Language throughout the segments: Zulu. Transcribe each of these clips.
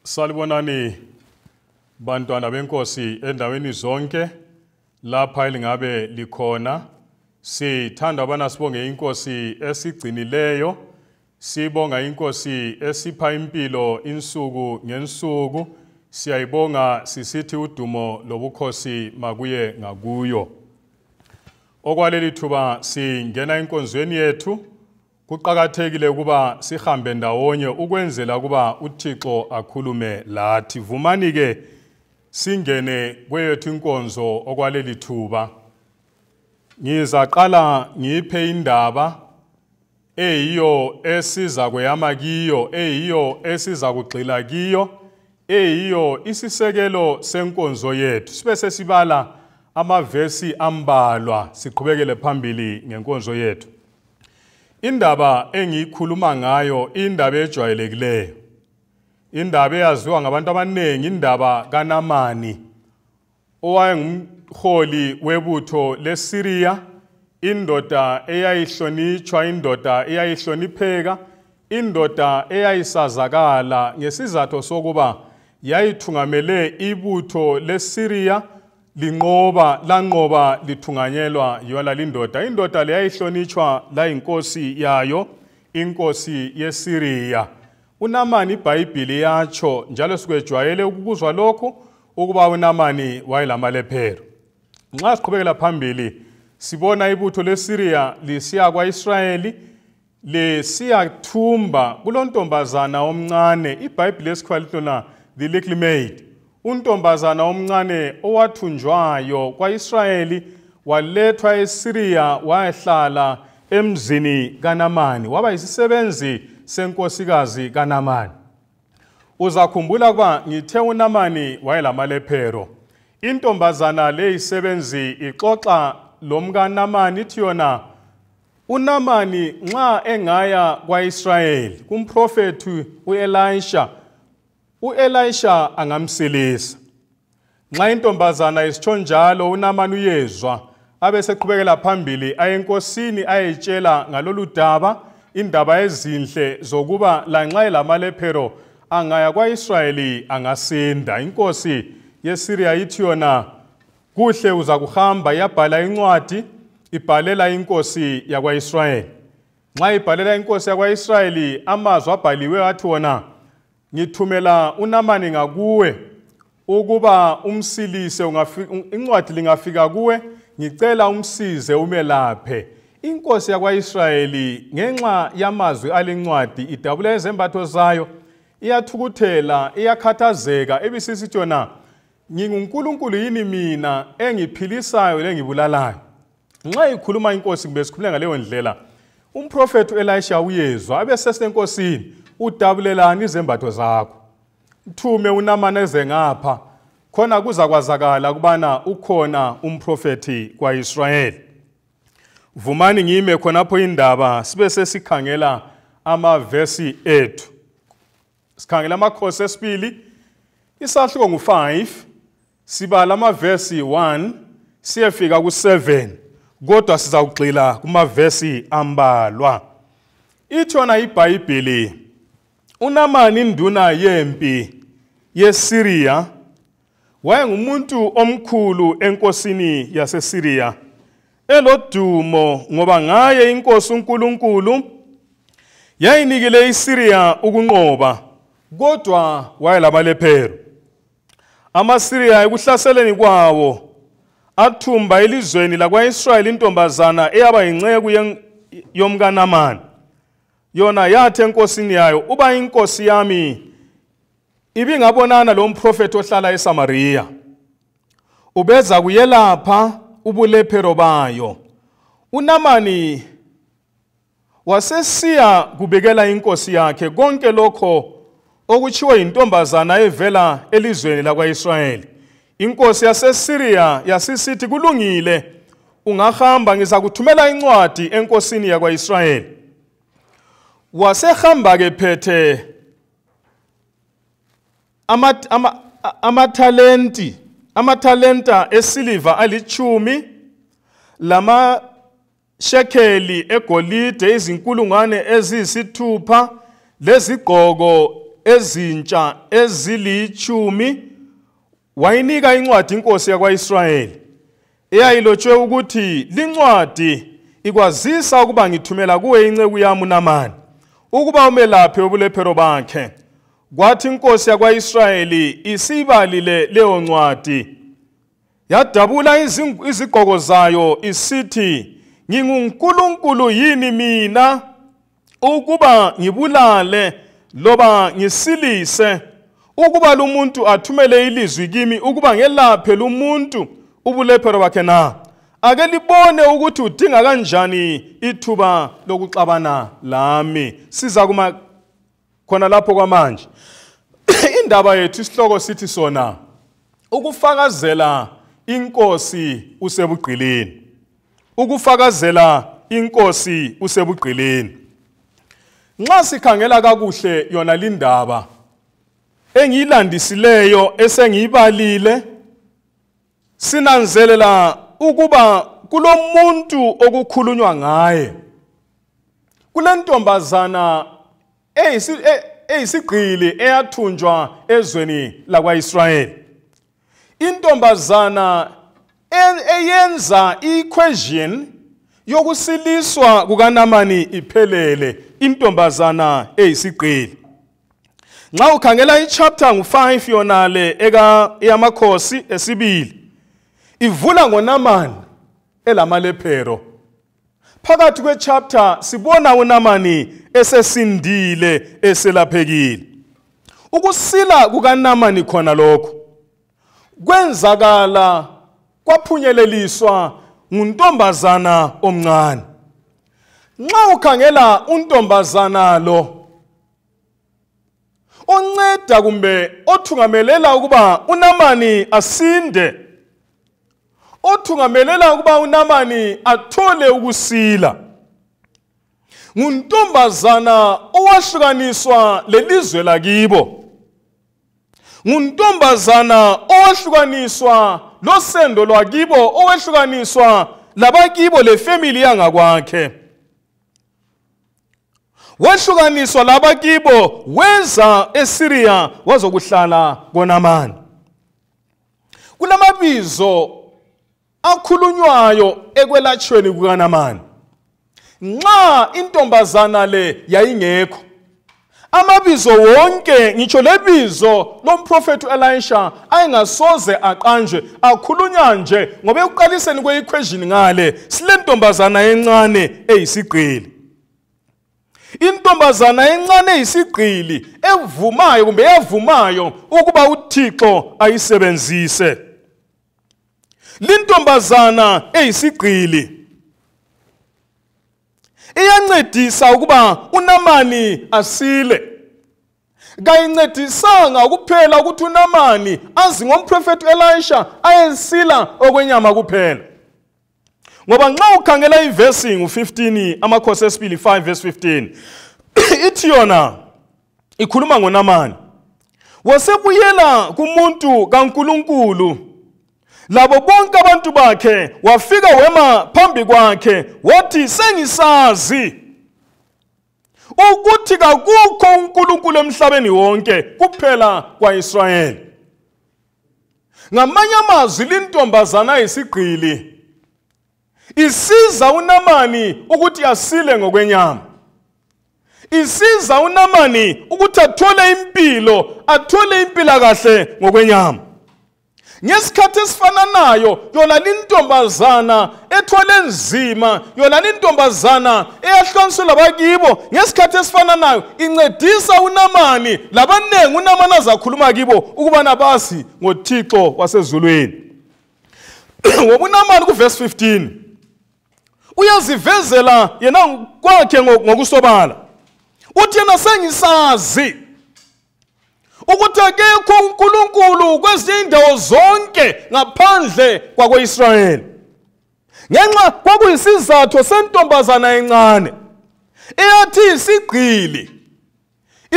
Salibonani bantwana benkosi endaweni zonke lapha elingabe likhona. Sithanda abana sibonge inkosi esigcinileyo, sibonga inkosi esipha impilo insuku ngensuku. Siyayibonga sisithi udumo lobukhosi makuye ngakuyo. Okwaleli thuba singena enkonzweni yethu. Kuqakathekile ukuba sihambe ndawonye ukwenzela ukuba uThixo akhulume lathi. Vumani ke singene kweyethu inkonzo okwaleli thuba. Ngizaqala ngiphe indaba eyiyo esiza kweyama kiyo, eyiyo esiza kugxila kiyo, eyiyo isisekelo senkonzo yethu. Sibe sesibala amavesi ambalwa siqhubekele phambili ngenkonzo yethu. Indaba engiyikhuluma ngayo indaba ejwayelekileyo, indaba eyaziwa ngabantu abaningi, indaba kaNamani owayengumholi webutho leSyria, indoda eyayihlonitshwa, indoda eyayihlonipheka, indoda eyayisazakala ngesizathu sokuba yayithungamele ibutho leSyria linqoba, lanqoba lithunganyelwa yona lindoda. Indoda leyayihlonitshwa la inkosi yayo, inkosi yeSyria. uNamani iBhayibhili yatsho njalo sikwejwayele ukuzwa lokhu ukuba uNamani wayelamalephero. Nxa siqhubekela phambili sibona ibutho leSyria lisiya kwaIsrayeli lesiyathumba kulontombazana omncane. iBhayibhili esikhiwa lithi the little maid, untombazana omncane owathunjwayo kwaIsrayeli walethwa eSyria wahlala emzini kaNamani, waba yisisebenzi senkosikazi kaNamani. Uzakhumbula ukuba ngithe uNamani wayelamalephero. Intombazana leyisebenzi ixoxa lomkaNamani ithi yona uNamani nxa engaya kwaIsrayeli kumprofethi uElisha, uElisha angamsilisa. Nxa intombazana isitsho njalo uNamani uyezwa, abeseqhubekela phambili ayenkosini ayetshela ngalolu daba, indaba ezinhle zokuba lanxa elamalephero angaya kwaIsrayeli angasinda. Inkosi yeSyria ithi yona kuhle uza kuhamba. Yabhala incwadi ibhalela inkosi yakwaIsrayeli. Nxa ibhalela inkosi yakwaIsrayeli amazwi abhaliwe athi wona ngithumela uNamani ngakuwe ukuba umsilise, incwadi lingafika kuwe ngicela umsize umelaphe. Inkosi yakwaIsrayeli ngenxa yamazwi alencwadi idabula izembatho zayo, iyathukuthela, iyakhathazeka, ebisisithi yona nginguNkulunkulu yini mina engiphilisayo lengibulalayo? Nxa ikhuluma inkosi kumbe sikhuluma ngaleyo ndlela, umprofethi uElisha uyezwa abesesenkosini, udabulelani izembatho zakho, thume uNamani eze ngapha khona kuzakwazakala kubana ukhona umprofethi kwaIsrayeli. Vumani ngime khonapho indaba sibe sesikhangela amavesi ethu. Sikhangela amakhosi esibili isahluko ngu5, sibala amavesi 1 siyefika ku7, kodwa sizawugxila kumavesi ambalwa. Ithona iBhayibheli uNamani induna yempi yeSyria wayengumuntu omkhulu enkosini yaseSyria, elodumo ngoba ngaye inkosi uNkulunkulu yayinikile iSyria ukunqoba, kodwa wayelamalephero. AmaSyria ekuhlaseleni kwawo athumba elizweni lakwaIsrayeli intombazana eyaba yinceku yomkaNamani. Yona yathi enkosini yayo, uba inkosi yami ibingabonana lo mprofethi ohlala eSamaria, ubeza kuyelapha ubulephero bayo. uNamani wasesiya kubikela inkosi yakhe konke lokho okutshiwo yintombazana evela elizweni lakwaIsrayeli. Inkosi yaseSyria yasisithi, kulungile, ungahamba, ngizakuthumela incwadi enkosini yakwaIsrayeli. Wasehamba ke phethe amathalenta esiliva 10 lama shekeli egolide 6,000 lezigqoko ezintsha ezilitshumi. Wayinika incwadi inkosi yakwaIsrayeli eyayilotshwe ukuthi lincwadi ikwazisa ukuba ngithumela kuwe inceku yami uNamani ukuba umelaphe ubulephero bakhe. Kwathi inkosi yakwaIsrayeli isibalile leyo ncwadi, yadabula izigqoko zayo isithi, nginguNkulunkulu yini mina ukuba ngibulale loba ngisilise, ukuba lumuntu athumele ilizwi kimi ukuba ngelaphe lumuntu ubulephero bakhe na? Ake libone ukuthi udinga kanjani ithuba lokuxabana lami. Siza kuma khona lapho kwamanje. Indaba yethu isihloko sithi sona ukufakazela inkosi usebugqilini. Ukufakazela inkosi usebugqilini. Nxa sikhangela kakuhle yona lindaba engiyilandisileyo esengiyibalile, sinanzelela ukuba kulomuntu okukhulunywa ngaye, kulentombazana eyisigqili eyathunjwa ezweni lakwaIsrayeli. Intombazana eyenza equation yokusiliswa kukaNamani iphelele, intombazana eyisigqili. Nxa ukhangela ichapter ngu5 yona le eyamakhosi esibili, ivula ngoNamani elamalephero. Phakathi kwechapter sibona uNamani esesindile, eselaphekile. Ukusila kukaNamani khona lokho kwenzakala kwaphunyeleliswa nguntombazana omncane. Nxa ukhangela untombazana lo onceda kumbe othungamelela ukuba uNamani asinde, othungamelela ukuba uNamani athole ukusila, nguntombazana owahlukaniswa lelizwe lakibo, nguntombazana owahlukaniswa losendo lwakibo, owehlukaniswa labakibo lefamily yangakwakhe. Wehlukaniswa labakibo, weza eSyria wazokuhlala koNamani. Kulamabizo akhulunywayo ekwelatshweni kukaNamani. Nxa intombazana le yayingekho, amabizo wonke, ngitsho lebizo lomprofethi Elisha ayengasoze aqanjwe, akhulunywa nje ngoba ekuqaliseni kwe-equation ngale silentombazana encane eyisigqili. Intombazana encane eyisigqili evumayo kumbe eyavumayo ukuba uThixo ayisebenzise. Lintombazana eyisigqili iyancedisa ukuba uNamani asile. Kayincedisanga kuphela ukuthi uNamani azi ngomprofethi Elisha ayesila okwenyama kuphela. Ngoba nxa ukhangela ivesi ngu15, amakhosi esibili 5 verse 15, ithi yona ikhuluma ngoNamani. Wasebuyela kumuntu kaNkulunkulu labo bonke abantu bakhe, wafika wema phambi kwakhe wathi, sengisazi ukuthi kakukho uNkulunkulu emhlabeni wonke kuphela kwaIsrayeli. Ngamanye amazwi, lintombazana isigqili isiza uNamani ukuthi asile ngokwenyama, isiza uNamani ukuthi athole impilo, athole impilakahle ngokwenyama. Ngesikhathi esifananayo, yona lintombazana ethwele nzima, yona lintombazana eyahlukaniswe labakibo, ngesikhathi esifananayo incedisa uNamani labanengi uNamani azakhuluma kibo ukubana bazi ngoThixo wasezulwini. Ngoba uNamani kuverse 15 uyazivezela yena kwakhe ngokusobala, uthi yena sengisazi ukuthi akekho uNkulunkulu kwezinye indawo zonke ngaphandle kwakwaIsrayeli. Ngenxa kwakuyisizathu sentombazana encane eyathi isigqili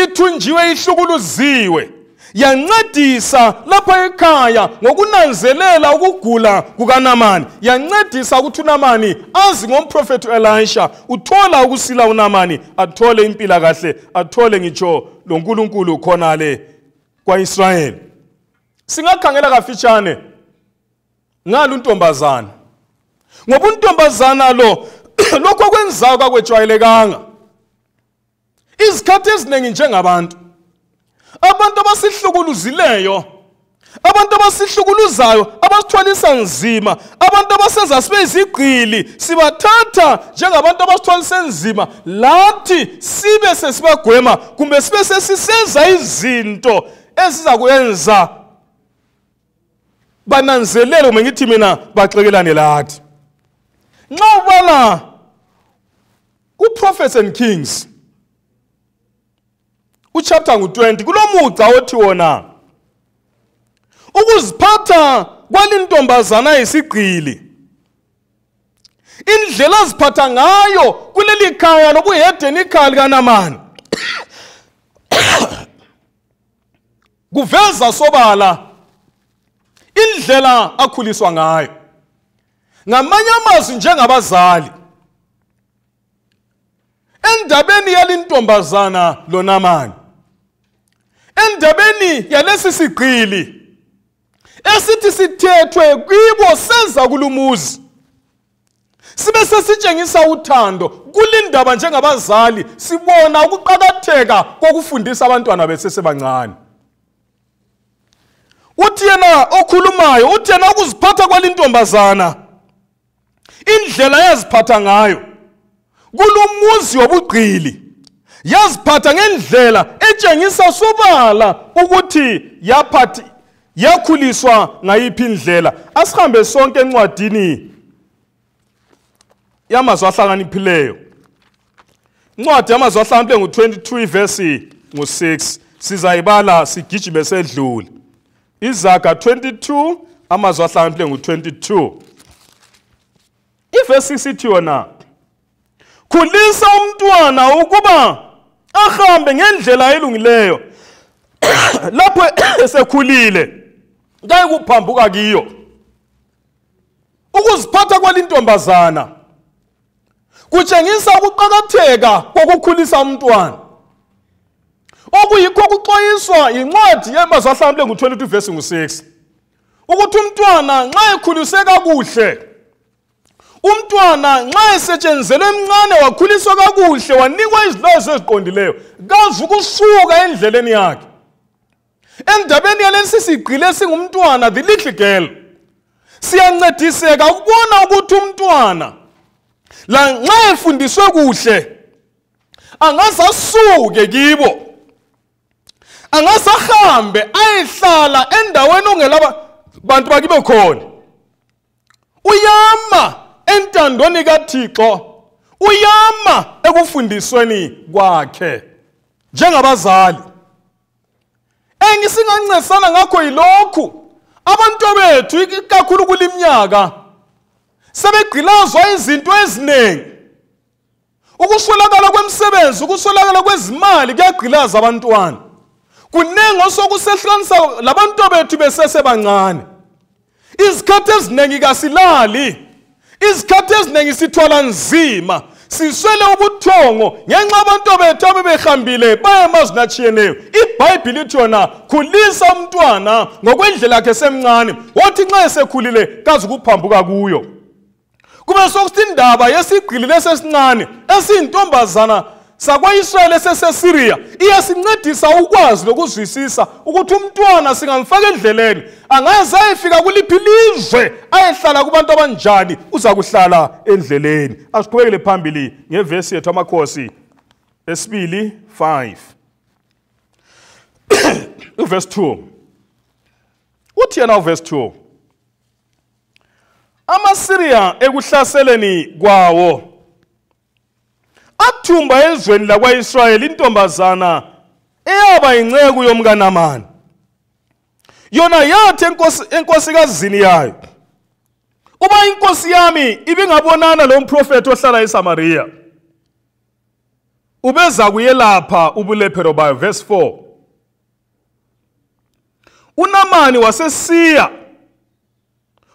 ithunjiwe, ihlukuluziwe, Yancedisa lapha ekhaya ngokunanzelela ukugula kukaNamani. Yancedisa ukuthi uNamani azi ngomprofethi Elisha, uthola ukusila uNamani, athole impila kahle, athole ngitsho lo nkulunkulu khona le kwaIsrayeli. Singakhangela kafitshane ngalo untombazana, ngoba untombazana lo lokho okwenzayo kakwejwayelekanga. Izikhathi eziningi njengabantu, abantu abasihlukuluzileyo, abantu abasihlukuluzayo, abasithwalisa nzima, abantu abasenza sibe izigqili, sibathatha njengabantu abasithwalise nzima, lathi sibe sesibagwema kumbe sibe sesisenza izinto ezizakwenza bananzelele, kumbe ngithi mina baxekelane lathi. Nxa ubala ku-Prophets and Kings uchapter ngu-20, kulomugca othi wona ukuziphatha kwalintombazana yesigqili, indlela aziphatha ngayo kuleli khaya lobuhedeni, ikhaya likaNamani, kuveza sobala indlela akhuliswa ngayo. Ngamanye amazwi, njengabazali, endabeni yalintombazana loNamani, endabeni yalesi sigqili esithi sithethwe kibo seza kulumuzi, sibe sesitshengisa uthando kulindaba, njengabazali sibona ukuqakatheka kokufundisa abantwana besesebancane. Uthi yena okhulumayo, uthi yena ukuziphatha kwalintombazana, indlela yaziphatha ngayo kulumuzi wobugqili, yaziphatha ngendlela etshengisa sobala ukuthi yakhuliswa ngayiphi indlela. Asihambe sonke encwadini yamazwi ahlakaniphileyo. Incwadi yamazwi ahlakaniphileyo ngu-22 ivesi ngu-6, sizayibala sigijime sedlule. Izaga 22, amazwi ahlakaniphileyo ngu-22. Ivesi 6 ithi yona, khulisa umntwana ukuba ahambe ngendlela elungileyo, lapho esekhulile kayikuphambuka kiyo. Ukuziphatha kwalintombazana kutshengisa ukuqakatheka kokukhulisa umntwana, okuyikho kuxwayiswa yincwadi yamazwi ahlakaniphileyo ngu-22 verse ngu-6, ukuthi umntwana nxa ekhuliswe kakuhle, umntwana nxa esetshenzelwe emncane wakhuliswa kakuhle, wanikwa izilayo eziqondileyo, kazi ukusuka endleleni yakhe. Endabeni yalesi sigqili esingumntwana, the little girl, siyancediseka ukubona ukuthi umntwana lanxa efundiswe kuhle angaze asuke kibo, angaze ahambe ayehlala endaweni ongela bantu bakibo khona. Uyama entandweni kaThixo, uyama ekufundisweni kwakhe. Njengabazali, engisingancesana ngakho yilokhu, abantu bethu ikakhulu kuliminyaka sebegqilazwa izinto eziningi. Ukuswelakala kwemisebenzi, ukuswelakala kwezimali kuyagqilaza abantwana. Kuningi osokusehlukanisa labantu bethu besesebancane. Izikhathi eziningi kasilali, izikhathi eziningi sithwala nzima, siswele ubuthongo ngenxa abantu bethu abebehambile baye emazweni atshiyeneyo. IBhayibhili ithi yona, khulisa umntwana ngokwendlela yakhe esemncane, wothi nxa esekhulile kazi ukuphambuka kuyo. Kube sokuthi indaba yesigqili lesesincane esiyintombazana sakwa-Israyeli eseseSiriya iyasincedisa ukwazi lokuzwisisa ukuthi umntwana singamfaka endleleni, angaze ayefika kuliphi lizwe, ayehlala kubantu abanjani, uza kuhlala endleleni. Asiqhubekele phambili ngevesi yethu, Amakhosi esibili 5 uverse 2. Uthi yena uverse 2, amaSiriya ekuhlaseleni kwawo athumba ezweni lakwa-Israyeli intombazana eyaba inceku yomkaNamani. Yona yathi enkosikazini yayo, uba inkosi yami ibingabonana lo mprofethi ohlala eSamariya, ubeza kuyelapha ubulephero bayo. Verse 4. uNamani wasesiya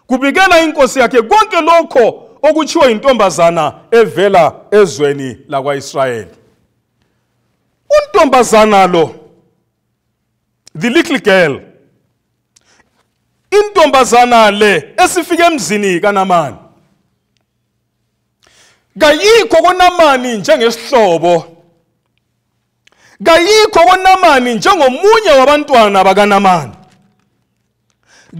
kubikela inkosi yakhe konke lokho okutshiwo intombazana evela ezweni lakwaIsrayeli. Untombazana lo, the little girl, intombazana le esifike emzini kaNamani, kayikho koNamani njengesihlobo, kayikho koNamani njengomunye wabantwana bakaNamani,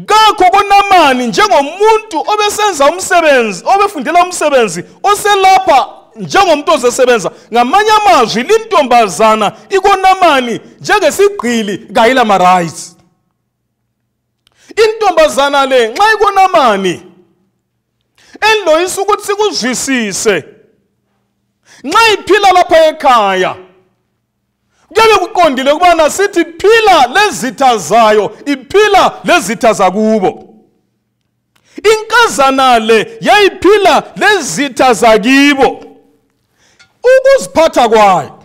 kakho koNamani njengomuntu obesenza umsebenzi, obefundela umsebenzi, oselapha njengomuntu ozesebenza. Ngamanye amazwi, lintombazana ikoNamani njengesigqili, kayila ma-rights. Intombazana le nxa ikoNamani, enloyisa ukuthi sikuzwisise, nxa iphila lapha ekhaya, kuyabe kuqondile ukubana sithi phila lezitha zayo, iphila lezitha zakubo. Inkazana le yayiphila lezitha zakibo. Ukuziphatha kwayo,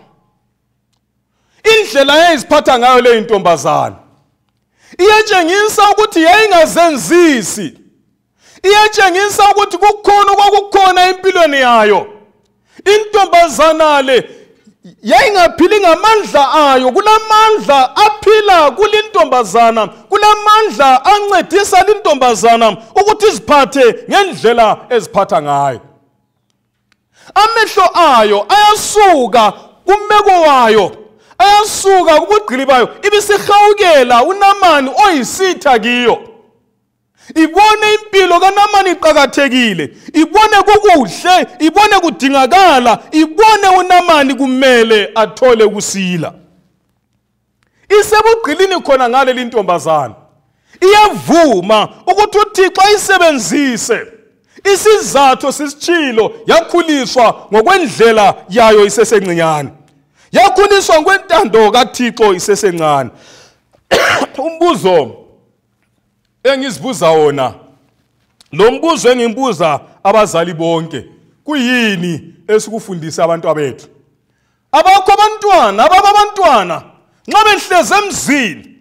indlela yayiziphatha ngayo le intombazana, iyatshengisa ukuthi yayingazenzisi, iyatshengisa ukuthi kukhona okwakukhona empilweni yayo. Intombazana le yayingaphili ngamandla ayo, kulamandla aphila kulintombazana, kulamandla ancedisa lintombazana ukuthi iziphathe ngendlela eziphatha ngayo. Amehlo ayo ayasuka kumeko wayo, ayasuka kubugqili bayo, ibisihawukela uNamani oyisitha kiyo. Ibone impilo kaNamani iqakathekile, ibone kukuhle, ibone kudingakala, ibone uNamani kumele athole ukusila. Isebugqilini khona ngale lintombazana, iyavuma ukuthi uThixo ayisebenzise. Isizathu sisitshilo, yakhuliswa ngokwendlela yayo isesencinyane, yakhuliswa ngokwentando kaThixo isesencane. Umbuzo engizibuza wona, lo mbuzo engimbuza abazali bonke, kuyini esikufundisa abantu abethu? Abakho abantwana, ababa abantwana nxa behlezi emzini,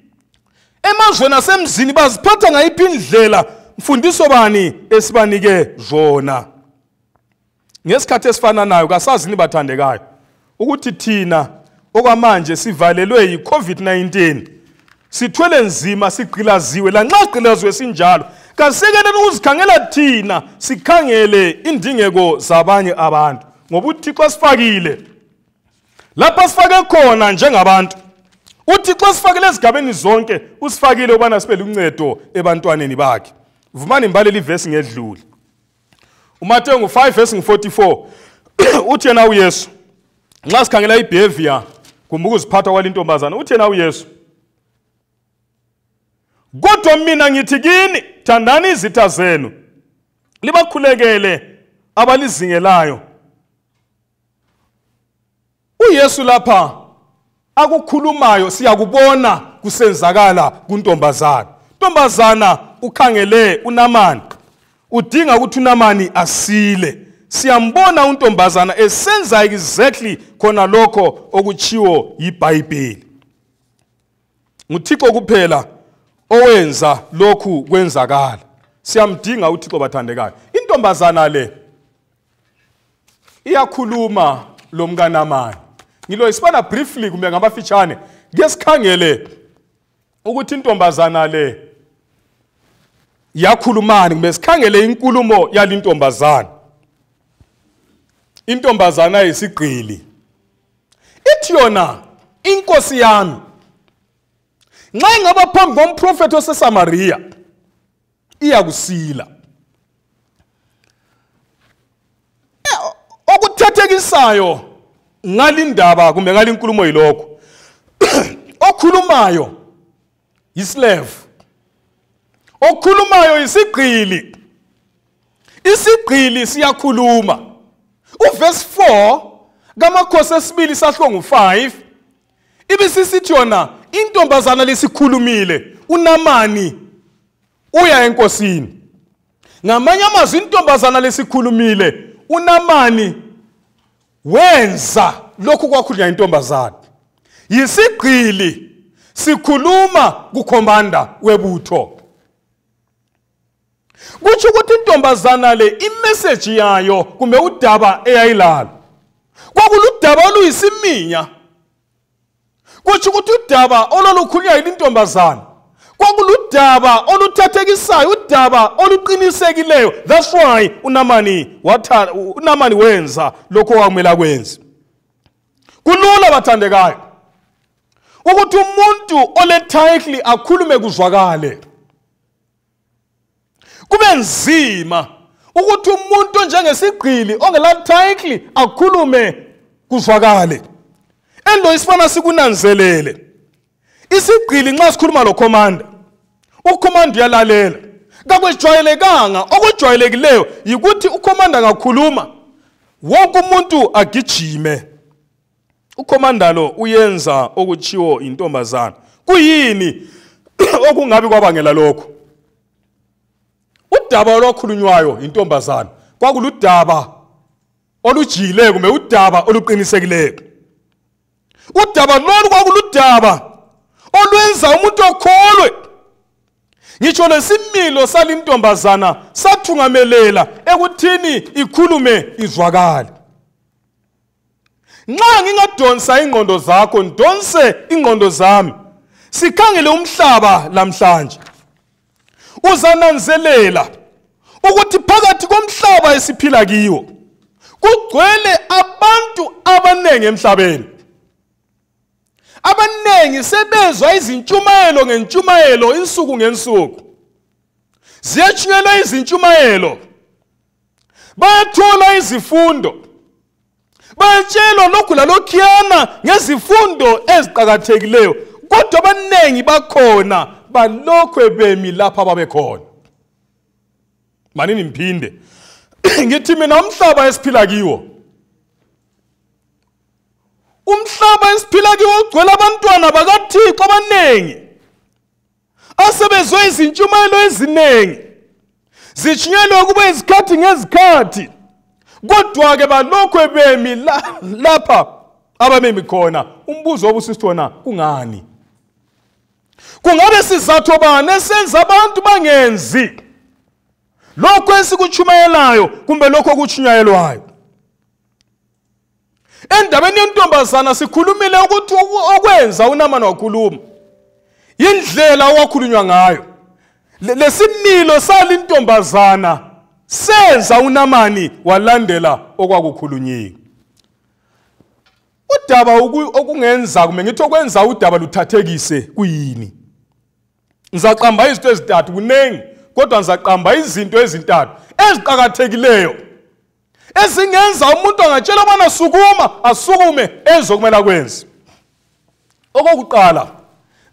emazweni asemzini, baziphatha ngayiphi indlela? Mfundiso bani esibanike zona? Ngesikhathi esifananayo, kasazini bathandekayo ukuthi thina okwamanje sivalelwe yi-COVID-19, sithwele nzima, sigqilaziwe. Lanxa sigqilaziwe sinjalo, kasekeleni ukuzikhangela thina, sikhangele indingeko zabanye abantu, ngoba uThixo asifakile lapha sifake khona njengabantu. uThixo asifakile ezigabeni zonke, usifakile ukubana sibe luncedo ebantwaneni bakhe. Vumani ngibalele ivesi ngedlule. uMateyu ngu-5 verse ngu-44 uthi yena uYesu, nxa sikhangela ibehavior kumbe ukuziphatha kwalintombazana, uthi yena uYesu, kodwa mina ngithi kini, thandani izitha zenu, libakhulekele abalizingelayo. uYesu lapha akukhulumayo siyakubona kusenzakala kuntombazana. Ntombazana ukhangele uNamani, udinga ukuthi uNamani asile. Siyambona untombazana esenza exactly khona lokho okutshiwo yiBhayibheli. NguThixo kuphela owenza lokhu kwenzakala. Siyamdinga uThixo bathandekayo. Intombazana le iyakhuluma lo mkaNamani. Ngiloyisibana briefly kumbe ngamafitshane, ke sikhangele ukuthi intombazana le yakhulumani, kumbe sikhangele inkulumo yalintombazana. Intombazana isigqili ithi yona, inkosi yami nxa ingaba phambi komprofethi oseSamariya iyakusila. Okuthethekisayo ngalindaba kumbe ngalinkulumo yilokho, okhulumayo yislave, okhulumayo isigqili. Isigqili siyakhuluma. Uverse 4 kaMakhosi esibili sahlo ngu-5 ibisisithi yona intombazana lesikhulumile, uNamani uya enkosini. Ngamanye amazwi, intombazana lesikhulumile, uNamani wenza lokhu kwakhulunywa intombazana. Yisigqili Sikhuluma kukhomanda webutho. Kutsho ukuthi intombazana le imessage yayo kumbe udaba eyayilalo kwakuludaba oluyisiminya. Kutsho ukuthi udaba ololukhulunywa yile ntombazana kwakuludaba oluthathekisayo, udaba oluqinisekileyo. That's why uNamani wenza lokho okumele akwenze. Kulula bathandekayo ukuthi umuntu ole title akhulume kuzwakale. Kube nzima ukuthi umuntu njengesigqili ongela title akhulume kuzwakale. Endo isifana sikunanzelele. Isigqili nxa sikhuluma lo commander, ucommander uyalalela. Kakwejwayelekanga, okujwayelekileyo yikuthi ucommander angakhuluma wonke umuntu agijime. Ucommander lo uyenza okutshiwo intombazana. Kuyini okungabi kwabangela lokho? Udaba olwakhulunywayo intombazana kwakuludaba olujiyileyo kumbe udaba oluqinisekileyo. Udaba lolu kwakuludaba olwenza umuntu okholwe. Ngitsho lesimilo salintombazana sathungamelela ekuthini ikhulume izwakale. Nxa ngingadonsa ingqondo zakho, ndonse ingqondo zami, sikhangele umhlaba lamhlanje, uzananzelela ukuthi phakathi komhlaba esiphila kiwo kugcwele abantu abanengi emhlabeni. Abanengi sebezwa izintshumayelo ngentshumayelo insuku ngensuku. Ziyatshunyelwa izintshumayelo, bayathola izifundo, bayatshelwa lokhu lalokhuyana ngezifundo eziqakathekileyo, kodwa abanengi bakhona balokhu bemi lapha babekhona. Manini ngiphinde ngithi mina umhlaba esiphila kiwo, umhlaba esiphila kiwo ugcwele abantwana bakaThixo abanengi asebezwe izintshumayelo eziningi, zitshunyelwe kube izikhathi ngezikhathi, kodwa ke balokhu bemi lapha abamemi khona. Umbuzo obusisithona, kungani? Kungabe sizathu bani esenza abantu bangenzi lokho esikutshumayelayo kumbe lokho okutshunyayelwayo? Endabeni yentombazana sikhulumile ukuthi okwenza uNamani wakhuluma indlela owakhulunywa ngayo. Lesimilo salintombazana senza uNamani walandela okwakukhulunyiwe. Udaba okungenza kumbe ngithi okwenza udaba luthathekise kuyini? Ngizaqamba izinto ezintathu, kunengi, kodwa ngizaqamba izinto ezintathu eziqakathekileyo ezingenza umuntu angatshela ubana sukuma, asukume enze okumele akwenze. Okokuqala,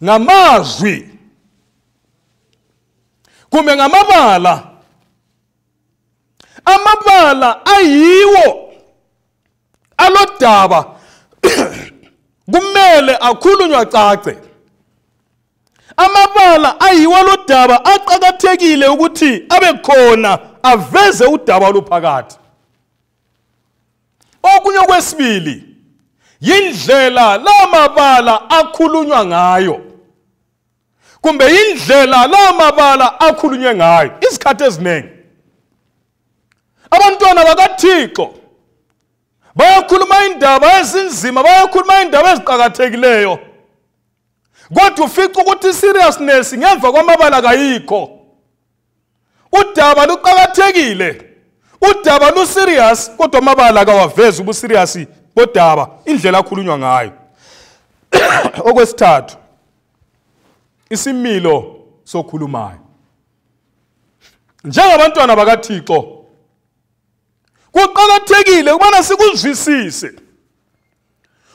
ngamazwi kumbe ngamabala. Amabala ayiwo alodaba kumele akhulunywa cace. Amabala ayiwo alodaba aqakathekile ukuthi abe khona aveze udaba oluphakathi. Okunye kwesibili, yindlela lamabala akhulunywa ngayo kumbe indlela lamabala akhulunywe ngayo. Izikhathi eziningi abantwana bakaThixo bayakhuluma indaba ezinzima, bayakhuluma indaba eziqakathekileyo, kodwa ufica ukuthi seriousness ngemva kwamabala kayikho. Udaba luqakathekile, udaba lu-serious, kodwa amabala kawavezi ubuserious bodaba, indlela akhulunywa ngayo. Okwesithathu, isimilo sokhulumayo. Njengabantwana bakaThixo kuqakathekile ukubana sikuzwisise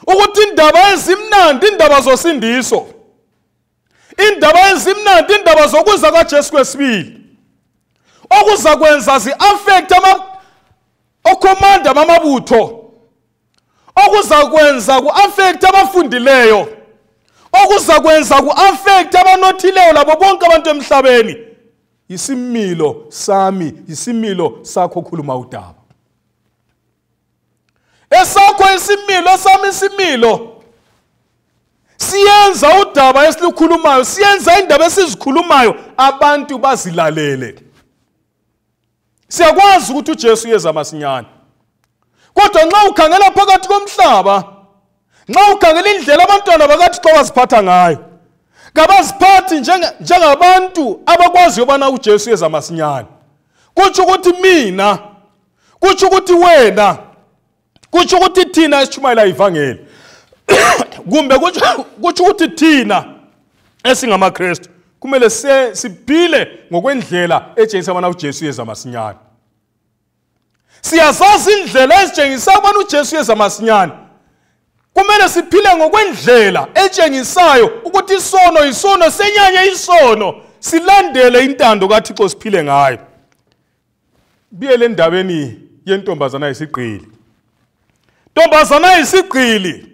ukuthi indaba ezimnandi, indaba zosindiso, indaba ezimnandi, indaba zokuza kaJesu kwesibili, okuzakwenza zi-affect okhomanda bamabutho, okuzakwenza ku-affect abafundileyo, okuzakwenza ku-affect abanothileyo labo bonke abantu emhlabeni, isimilo sami, isimilo sakho khuluma udaba. Esakho isimilo, sami isimilo Siyenza udaba esilukhulumayo, siyenza indaba esizikhulumayo, abantu bazilalele. Siyakwazi ukuthi uJesu uyeza masinyane. Kodwa nxa ukhangela phakathi komhlaba, nxa ukhangela indlela abantwana bakaThixo abaziphatha ngayo, kabaziphathi njengabantu abakwaziyo ubana uJesu uyeza masinyane. Kutsho ukuthi mina, kutsho ukuthi wena, kutsho ukuthi thina esitshumayela ivangeli, kumbe kutsho ukuthi thina esingamaKristu kumele siphile ngokwendlela etshengisa ubana uJesu uyeza masinyane. Siyazazi indlela ezitshengisa ubana uJesu uyeza masinyane. Kumele siphile ngokwendlela etshengisayo ukuthi isono isono, senyanye isono, silandele intando kaThixo siphile ngayo. Biyele endabeni yentombazana yesigqili. Ntombazana yesigqili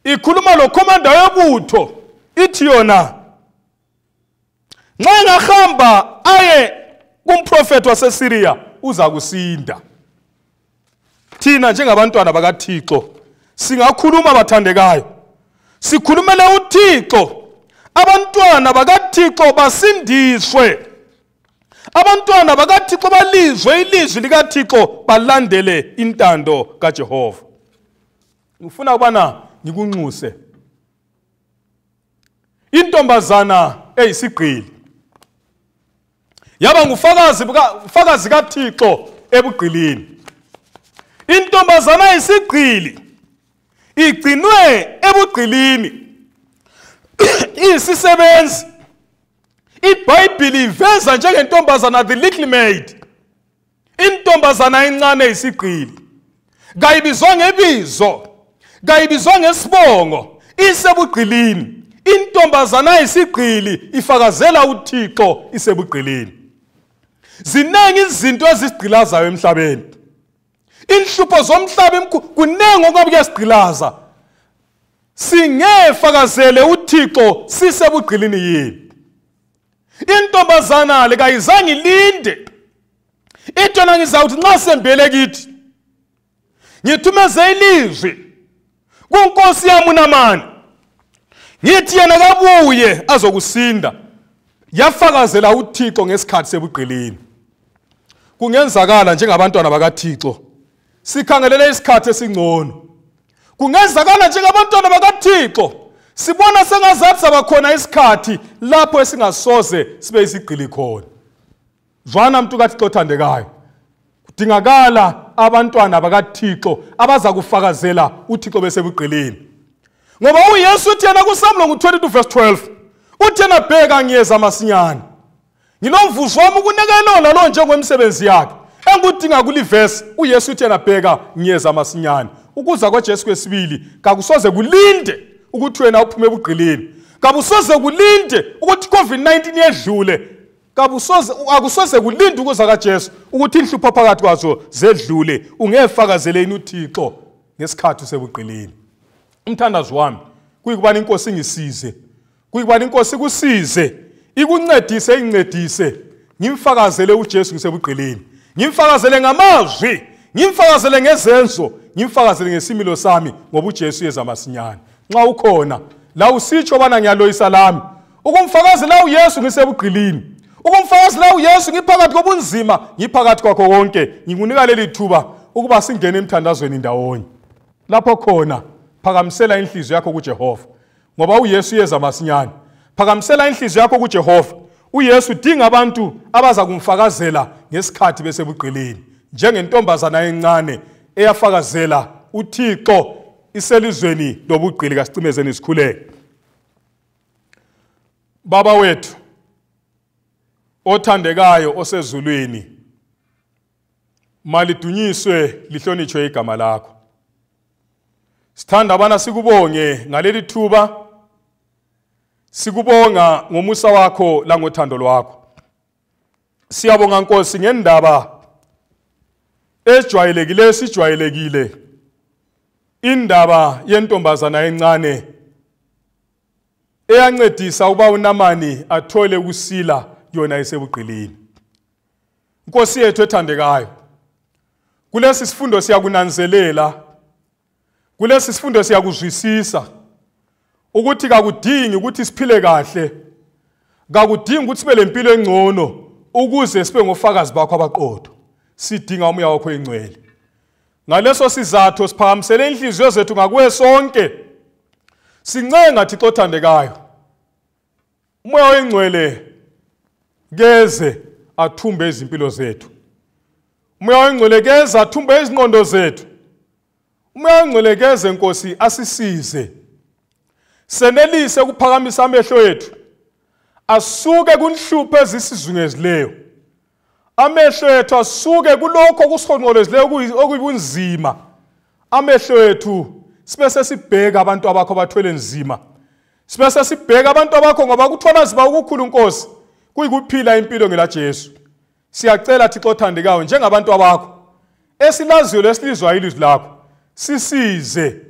ikhuluma lokhomanda webutho, ithi yona nxa engahamba aye kumprofethi waseSiriya uza kusinda. Thina njengabantwana bakaThixo singakhuluma bathandekayo, sikhulumele uThixo, abantwana bakaThixo basindiswe, abantwana bakaThixo balizwe ilizwi likaThixo, balandele intando kaJehova. Ngifuna ukubana ngikunxuse. Intombazana eyisigqili yaba ngufakazi kaThixo ebugqilini. Intombazana eyisigqili igcinwe ebugqilini, iyisisebenzi. iBhayibhili iveza njengentombazana, the little maid, intombazana encane eyisigqili. Kayibizwa ngebizo, kayibizwa ngesibongo, isebugqilini. Intombazana eyisigqili ifakazela uThixo isebugqilini. Ziningi izinto ezisigqilazayo emhlabeni. Inhlupho zomhlaba kuningi okungabe kuyasigqilaza. Singefakazele uThixo sisebugqilini yini? Intombazana le kayizange ilinde. Into ngizawuthi nxa sembele kithi ngithumeze ilizwi kunkosi yami uNamani, ngithi yena kabuye azokusinda. Yafakazela uThixo ngesikhathi sebugqilini. Kungenzakala njengabantwana bakaThixo sikhangelele isikhathi esingcono. Kungenzakala njengabantwana bakaThixo sibona sengazathi sabakhona isikhathi lapho esingasoze sibe isigqili khona. Zwana mntu kaThixo othandekayo, kudingakala abantwana bakaThixo abaza kufakazela uThixo besebugqilini. Ngoba uYesu uthi yena kuSamlo ngo-22 verse 12, uthi yena bheka ngiyeza masinyane, nginomvuzo wami ukunikela lo njengokwemisebenzi yakhe. Engudinga kulivesi, uYesu uthi yena bheka ngiyeza masinyane. Ukuza kwaJesu kwesibili kakusoze kulinde ukuthi wena uphume ebugqilini, kabusoze kulinde ukuthi COVID-19 yedlule, akusoze kulinde ukuza kaJesu ukuthi inhlupho phakathi kwazo zedlule. Ungefakazeleni uThixo ngesikhathi usebugqilini. Umthandazo wami kuyikubani inkosi ingisize, kuyikubani inkosi ikusize, ikuncedise, incedise, ngimfakazele uJesu ngisebugqilini, ngimfakazele ngamazwi, ngimfakazele ngezenzo, ngimfakazele ngesimilo sami, ngoba uJesu uyeza masinyane. Nxa ukhona la usitsho bana ngiyaloyisa lami ukumfakazela uYesu ngisebugqilini, ukumfakazela uYesu ngiphakathi kobunzima, ngiphakathi kwakho konke, ngikunika leli thuba ukuba singene emthandazweni ndawonye. Lapho khona phakamisela inhliziyo yakho kuJehova, ngoba uYesu uyeza masinyane. Phakamisela inhliziyo yakho kuJehova. uYesu udinga abantu abaza kumfakazela ngesikhathi besebugqilini, njengentombazana encane eyafakazela uThixo iselizweni lobugqili. Kasicimezeni sikhuleke. Baba wethu othandekayo osezulwini, malidunyiswe lihlonitshwe igama lakho. Sithanda abana sikubonge ngaleli thuba, sikubonga ngomusa wakho langothando lwakho. Siyabonga Nkosi ngendaba ejwayelekile sijwayelekile, indaba yentombazana encane eyancedisa uba uNamani athole ukusila yona isebugqilini. Nkosi yethu ethandekayo, kulesi sifundo siyakunanzelela, kulesi sifundo siyakuzwisisa Ukuthi kakudingi ukuthi siphile kahle, kakudingi ukuthi sibe lempilo engcono ukuze sibe ngofakazi bakho abaqotho. Sidinga umoya wakho oyingcwele. Ngaleso sizathu siphakamisele inhliziyo zethu ngakuwe sonke. Sincenga Thixo othandekayo, umoya oyingcwele keze athumbe izimpilo zethu. Umoya oyingcwele keze athumbe izingqondo zethu. Umoya oyingcwele keze Nkosi asisize. Senelise ukuphakamisa amehlo ethu asuke kunhlupho ezisizungezileyo. Amehlo ethu asuke kulokho okusihonqolezileyo okuyibunzima. Amehlo ethu sibe sesibheka abantu abakho abathwele nzima. Sibe sesibheka abantu abakho ngoba kuthwala nzima okukhulu Nkosi kuyikuphila impilo ngela Jesu. Siyacela Thixo othandekayo njengabantu abakho esilaziyo lesilizwayo ilizwi lakho, sisize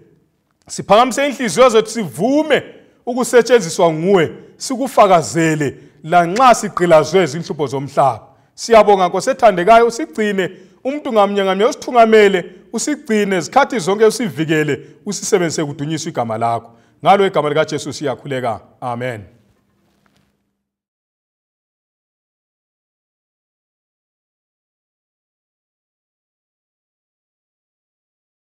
siphakamise inhliziyo zethu sivume ukusetshenziswa nguwe, sikufakazele lanxa sigqilazwe izinhlupho zomhlaba. Siyabonga Nkosi ethandekayo, usigcine umuntu ngamnye ngamnye, usithungamele, usigcine izikhathi zonke, usivikele, usisebenzise kudunyiswa igama lakho. Ngalo igama likaJesu siyakhuleka. Amen.